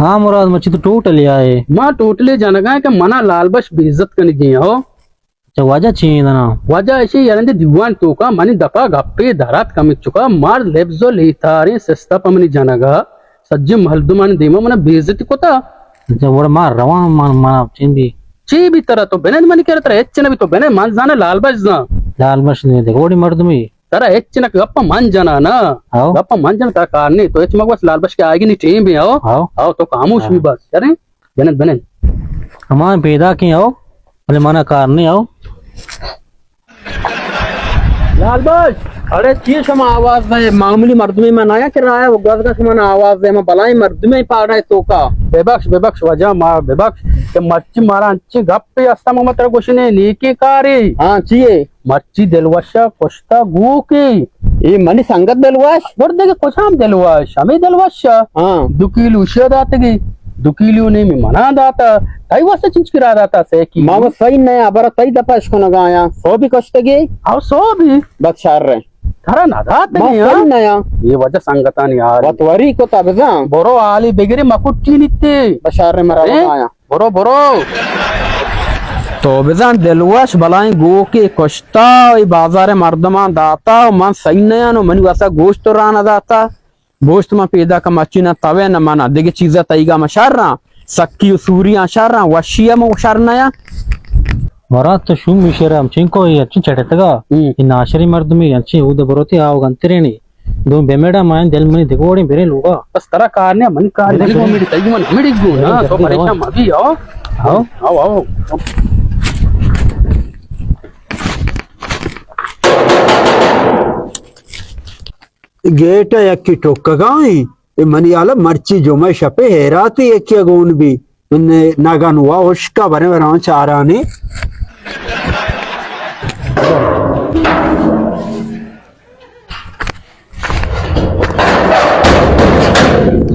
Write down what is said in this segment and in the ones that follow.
ہاں مراد، مچی تو ٹوٹلی آئے۔ ما ٹوٹلی جنگا کہ منا لال بخش بے عزت کنگی ہو۔ اچھا، وجہ چی ایں دنا؟ وجہ ایشی یرندے دیوان توکا منی دپا گپے درات کمی چکا، مار لبز و لیتاریں سستا پہ منی جنگا سجے مردمانی دیما منا بے عزتی کتا۔ اچھا، وڑ ما رواں، ما، ما چین بی۔ چی بی ترا؟ تو بنند منی کرا، ترا ہچ نہ بی، تو بنند، من زانا لال بخش زان۔ لال بخش نے دے، وڑی مردمی۔ ترا ہچ نہ، گپ من جنا نا۔ ہاؤ۔ گپ من جنا، ترا کار نہیں۔ تو ہچ مگوس، لال بخش کے آئیگی نی team B, how. How. How, تو خاموش بی ہاں۔ بس، کریں؟ بنند، بنند۔ ہمان پیدا کی ہاؤ، بلے منا کار نہیں ہاؤ۔ لال بخش، اڑے چی شما آواز دے؟ معمولی مردمی من آیا کہ رایا و گوزگا شما نا آواز دے، ما بلائیں مردمی پاڑا ہے توکا۔ ببخش، ببخش، وجہ ما ببخش کہ مرچی مارا انچی گپ پہ استا، ما ترا گوشنے نیکی کاری۔ ہاں، چی ہے؟ مرچی دلوشا کشتا گوکی۔ اے منی سنگت دلوش؟ گڑ دگہ کجام دلوش؟ ہمے دلوشا۔ ہاں۔ دو کیلو شیا داتگی، دو کیلو نیمی منا داتا۔ تئی واسطہ چنچکی را داتا؟ سے کیلو۔ ما وہ صحیح نیا، برا تئی دپا اشکنگا آیا۔ سو بھی کشتگی؟ او سو بھی۔ بس شر ہے۔ ترا نہ داتگی، ما ہاں؟ صحیح نیا۔ یہ وجہ سنگتانی حال۔ وت وری کو تا بزاں۔ برو حالی بگری مکٹی نیتی۔ بس شر ہے، مرا اے؟ آیا۔ برو، برو۔ تو بزاں دلوش بلائیں گوکے کشتا، ای بازار مردمان داتا و من سہی نیاں و منی واسا گوشت تو رانا داتا۔ گوشت من پیدا کم اچی نہ توے نہ منا۔ دگہ چیزا تئیگا من شراں، سکی و سوریاں شراں، وشی ہم شر نیاں۔ مراد تو شوم میشرا ہم چنکو یہ اچھی چڑتگا، ہم۔ یہ ناشری مردمی اچھی اود بروتی آو گنترینی۔ دو بمیڑا مائن دل منی دگوڑیں برے لوگا۔ بس ترا کار نے، من کار برے، نے، برے۔ گو میری تئی من ہمیڑی گو نا، برے، تو برے، پریشان روان۔ مبی، آؤ۔ آؤ۔ آؤ، آؤ۔ گیٹ یکی ٹکگا ایں۔ اے منی حالا مرچی جمعہ شپے حیراتی یکی گون بی۔ من نگن وا اشکا برے بران چارانے۔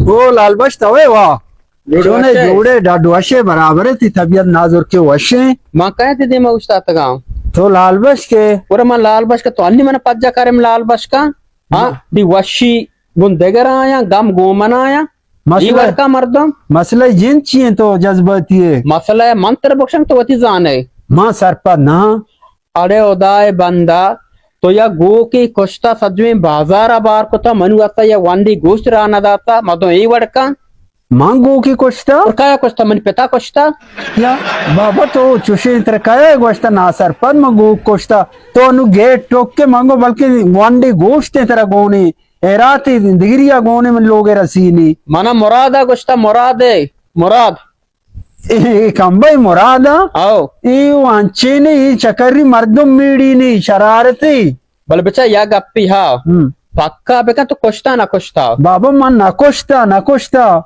او لال بخش توے وا۔ جوڑے، جوڑے، ڈاڈو وشے، برابر ہے، تی طبیعت نازر کے وشے۔ ما کہے تی دیما اوشتاتگا۔ تو لال بخش کے؟ اور من لال بخش کا، تو انی من پجا کرم لال بخش کا۔ ہاں، ہاں۔ دی وشی گون دگر آیا، گم گومن آیا۔ مسئلہ، ای وڑکا مردم۔ مسئلہ جند چی ہیں تو جذباتی ہے؟ مسئلہ من تر بخشن تو وتی زانے۔ ما سرپد نہ۔ اڑے ہدائے بندہ، تو یا گوکے کشتا، سجویں بازار ء بار کتا، منی واسطہ یا ونڈی گوشت راہ نہ داتا، مردم اے وڑ کن۔ من گوکے کشتا؟ اور کایا کشتا؟ منی پتا کشتا۔ یا بابا، تو چوشیں تر کایا گوشتا ناسرپد من گوک کشتا؟ تو انو گیٹ ٹوک کے منگو، بلکہ ونڈی گوشت ترا گونے، ایراتی دگریا گونے من لوگ رسینی۔ منا مرادا گشتا، مراد ہے، مراد۔ اے کمبئی مراد ء؟ او۔ اے و انچینے، اے چکری مردم میڑی نی شرارتی۔ بلے بچا یا گپی ہا۔ ہم۔ پکا بکن تو کشتا نہ کشتا؟ بابا من نہ کشتا، نہ کشتا۔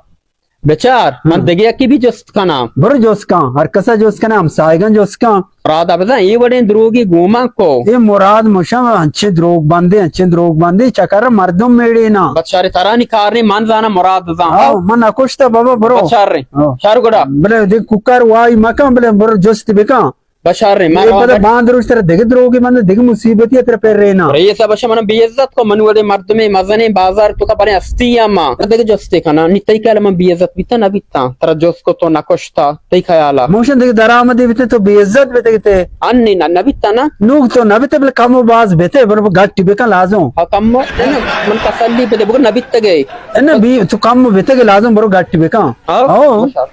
بچار، من ہم۔ دگہ یکی بھی جست کناں۔ برو جست کن، ہر کسا جست کن، ہمسایگاں جست کن۔ مراد ء بزاں اے وڑیں دروگی گوما کو۔ اے مراد مشا انچیں دروگ بندے، انچیں دروگ بندے، چکر مردم میڑے نا۔ بس شر، ترانی کار نہیں، من زانا مراد زان۔ ہاں، من نکشتا بابا، برو۔ بس شر۔ ہاں۔ شر گڑا۔ بلے دیکھ کوکار وائی مکن، بلے برو جست بکن۔ بس شر، من اے پدا باند روش ترا دگہ دروگی بندے، دگہ مصیبتی ترا پر رینا۔ رئیس ء بشہ من بے عزت کو، من وڑے مردمے مزنیں بازار تو کا بنے ہستی اما۔ دگہ جستے کنا، نی تئی کلا من بے عزت بیتا نہ بیتا، ترا جست کو تو نکشتا۔ تئی خیالا؟ موشن دگہ درآمدے بیتے تو بے عزت بیتے گتے۔ انی نہ، نہ بیتا نا۔ نوک تو نہ بیتے، بلے کم و باز بیتے، بلے گٹی بکن لازم۔ ہاں، کم و، نہ، نہ، من تسلی بدے، بگو نہ بیتگے۔ نہ، بی، تو کم بیتے کہ لازم، برو گٹی بکن۔ ہاں۔ ہاں۔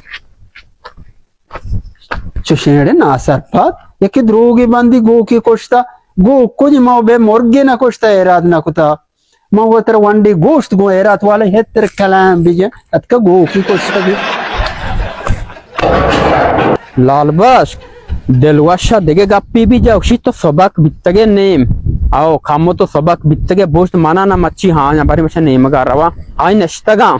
چو شیڑے ناسرپد، یکی دروگی بندی گوکی کشتا، گوک کجی ما بے مرگی نہ کشتا، ایراد نہ کتا۔ من وتر ونڈی گوشت گوں ایرات والے ہتر کلام بجن، اتکا گوکی کشتگی۔ لال بخش، دلوش ء دگہ گپی بی جا، گوشی تو سبک بیتگے نیم۔ او کمو تو سبک بیتگے، بوشت منا نہ مچی ہاں، یا بری مچا نیمگا روا، آئی نشتگاں۔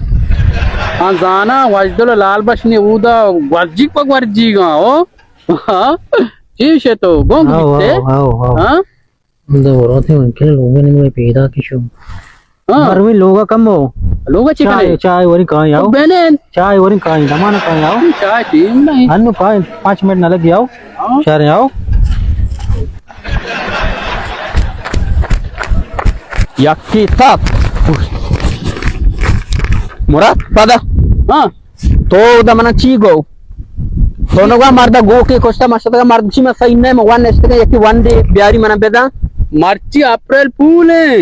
ہاں زانا، وجدل لال بخش نے اودا گورجیگ پہ گورجیگاں، او۔ ہاں؟ چی شے تو؟ گونگ آو، بیتے؟ آو، آو، آو۔ ہاں؟ دو روتے من کل لوگوں نے مجھے پیدا کی شو۔ ہاں۔ گرمی لوگا کم ہو۔ لوگا چی چائے، کنے؟ چائے وری کھائیں آؤ۔ بینن۔ چائے وری کھائیں، دمانا کھائیں آؤ۔ چائے ٹیم نہیں۔ انو کھائیں، پانچ منٹ نہ لگی آؤ۔ ہاں۔ شہر آؤ۔ یکی تپ۔ مراد، پدا۔ ہاں۔ تو دا منا چی گو؟ تو نگا مردا گو کے کشتا مشتا مرد چی ما صحیح نہ، ما ون نشتگا یکی ون دے بیاری منا بدا۔ مرچی اپریل پول ہیں۔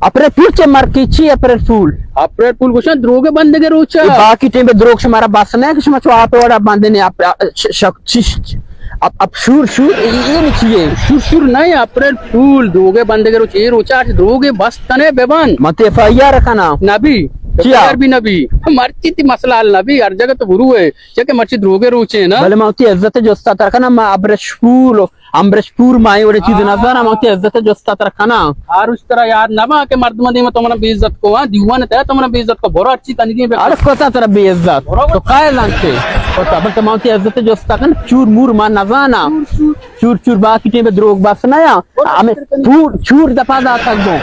اپریل پول چے مرکی چی اپریل پول؟ اپریل پول گوشن دروگ بندگے روچا۔ اے باقی ٹیم پہ دروگ شمارا بس نہ کہ شما چو آپ وڑا بندے نے اپ، ش-، ش-، چی، ش-، اپ، اپ شور، شور، اے، اے نی چی ہے؟ شور، شور نہ، اپریل پول، دروگ بندگے روچ، اے روچا دروگ بس تنے ببن۔ من تے ایف آئی آر کنا۔ نبی، چیا؟ ایف آئی آر بھی نبی۔ مرچی تی مسئلہ حل نبی، ہر جگہ تو برو ہے۔ چہ کہ مرچی دروگے روچے نا۔ بلے ما وتی عزت جستا تر کناں، ما ابرش پور، امبرش پور ما اے وڑے چیز نہ زاناں، ما وتی عزت جستا تر کناں۔ آ روچ ترا یاد نہ با کہ مردم دیما تو منا بے عزت کو، ہاں، دیوان تے تو منا بے عزت کو، برو ہرچی کنگی بے۔ اڑ کتا ترا بے عزت؟ برو۔ تو کائے لانتے؟ کتا، بلکہ ما وتی عزت جستا کن، چور مور ما نہ زاناں۔ چور، چور۔ چور چور باقی ٹیم پہ دروگ بس نہ یا۔ ہمیں چور، چور دپا داتگ گوں۔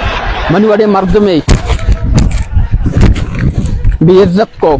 منی وڑے مردمے بے عزت کو۔